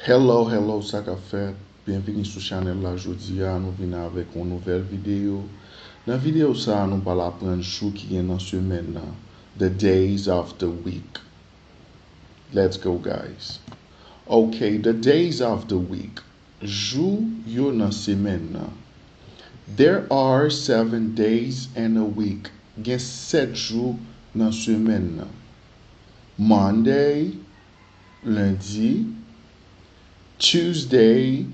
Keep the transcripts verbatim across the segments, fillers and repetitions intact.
Hello, hello, sa k ap fèt? Byenvini sou chanèl la. Jodi a, nou vin avèk yon nouvèl videyo. Nan videyo sa a, nou pral aprann jou ki gen nan semèn nan. The days of the week. Let's go, guys. Okay, the days of the week. Jou yo nan semèn nan. There are seven days in a week. Gen sèt jou nan semèn nan. Monday, lendi, Tuesday,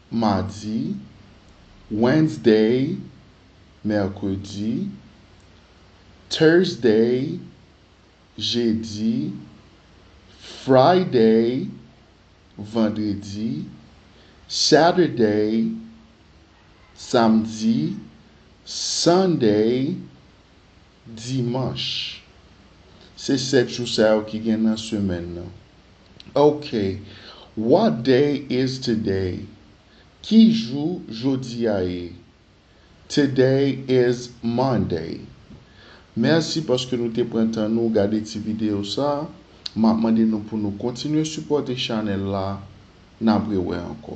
madi, Wednesday, mèkredi, Thursday, jedi, Friday, vandredi, Saturday, samdi, Sunday, dimanch. Se sèt jou sa yo ki gen nan semèn nan. Ok. What day is today? Ki jou jodi a ye? Today is Monday. Mèsi paske nou te pran tan nou gade ti videyo sa. M ap mande nou pou nou kontinye sipòte chanèl la. N ap rewè ankò.